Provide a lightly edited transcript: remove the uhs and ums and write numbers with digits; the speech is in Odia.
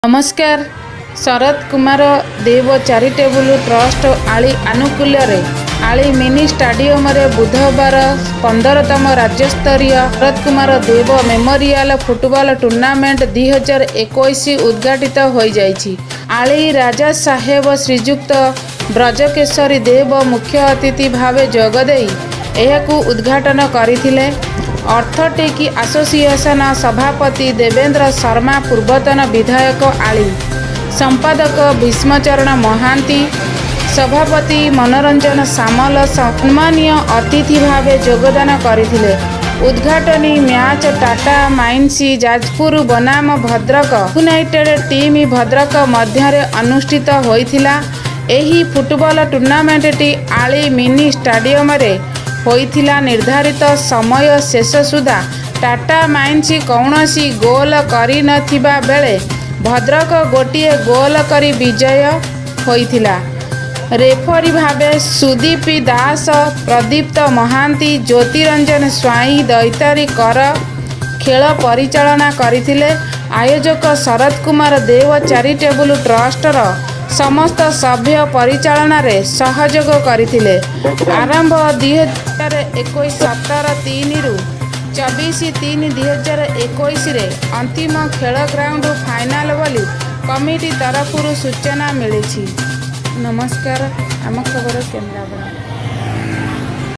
ନମସ୍କାର। ଶରତ କୁମାର ଦେବ ଚାରିଟେବୁଲ ଟ୍ରଷ୍ଟ, ଆଳି ଆନୁକୂଲ୍ୟରେ ଆଳି ମିନି ଷ୍ଟାଡିୟମରେ ବୁଧବାର 15ତମ ରାଜ୍ୟସ୍ତରୀୟ ଶରତ କୁମାର ଦେବ ମେମୋରିଆଲ ଫୁଟବଲ ଟୁର୍ଣ୍ଣାମେଣ୍ଟ 2021 ଉଦ୍ଘାଟିତ ହୋଇଯାଇଛି। ଆଳି ରାଜା ସାହେବ ଶ୍ରୀଯୁକ୍ତ ବ୍ରଜକେଶରୀ ଦେବ ମୁଖ୍ୟ ଅତିଥି ଭାବେ ଯୋଗଦେଇ ଏହାକୁ ଉଦ୍ଘାଟନ କରିଥିଲେ। ଆଥଲେଟିକ୍ ଆସୋସିଏସନ ସଭାପତି ଦେବେନ୍ଦ୍ର ଶର୍ମା, ପୂର୍ବତନ ବିଧାୟକ ଆଳି, ସମ୍ପାଦକ ଭୀଷ୍ମଚରଣ ମହାନ୍ତି, ସଭାପତି ମନୋରଞ୍ଜନ ସାମଲ ସମ୍ମାନୀୟ ଅତିଥି ଭାବେ ଯୋଗଦାନ କରିଥିଲେ। ଉଦ୍ଘାଟନୀ ମ୍ୟାଚ୍ ଟାଟା ମାଇନ୍ସ ଯାଜପୁର ବନାମ ଭଦ୍ରକ ୟୁନାଇଟେଡ୍ ଟିମ୍ ଭଦ୍ରକ ମଧ୍ୟରେ ଅନୁଷ୍ଠିତ ହୋଇଥିଲା। ଏହି ଫୁଟବଲ ଟୁର୍ଣ୍ଣାମେଣ୍ଟଟି ଆଳି ମିନି ଷ୍ଟାଡିୟମରେ ହୋଇଥିଲା। ନିର୍ଦ୍ଧାରିତ ସମୟ ଶେଷ ସୁଦ୍ଧା ଟାଟା ମାଇନ୍ସ କୌଣସି ଗୋଲ କରିନଥିବା ବେଳେ ଭଦ୍ରକ ଗୋଟିଏ ଗୋଲ କରି ବିଜୟ ହୋଇଥିଲା। ରେଫରି ଭାବେ ସୁଦୀପ ଦାସ, ପ୍ରଦୀପ୍ତ ମହାନ୍ତି, ଜ୍ୟୋତିରଞ୍ଜନ ସ୍ୱାଇଁ, ଦୈତାରୀ କର ଖେଳ ପରିଚାଳନା କରିଥିଲେ। ଆୟୋଜକ ଶରତ କୁମାର ଦେବ ଚାରିଟେବୁଲ ଟ୍ରଷ୍ଟର ସମସ୍ତ ସଭ୍ୟ ପରିଚାଳନାରେ ସହଯୋଗ କରିଥିଲେ। ଆରମ୍ଭ 2021 17/3ରୁ 24/3/2021ରେ ଅନ୍ତିମ ଖେଳ ଗ୍ରାଣ୍ଡ ଫାଇନାଲ ବୋଲି କମିଟି ତରଫରୁ ସୂଚନା ମିଳିଛି। ନମସ୍କାର, ଆମ ଖବର କେନ୍ଦ୍ରାପଡ଼ା।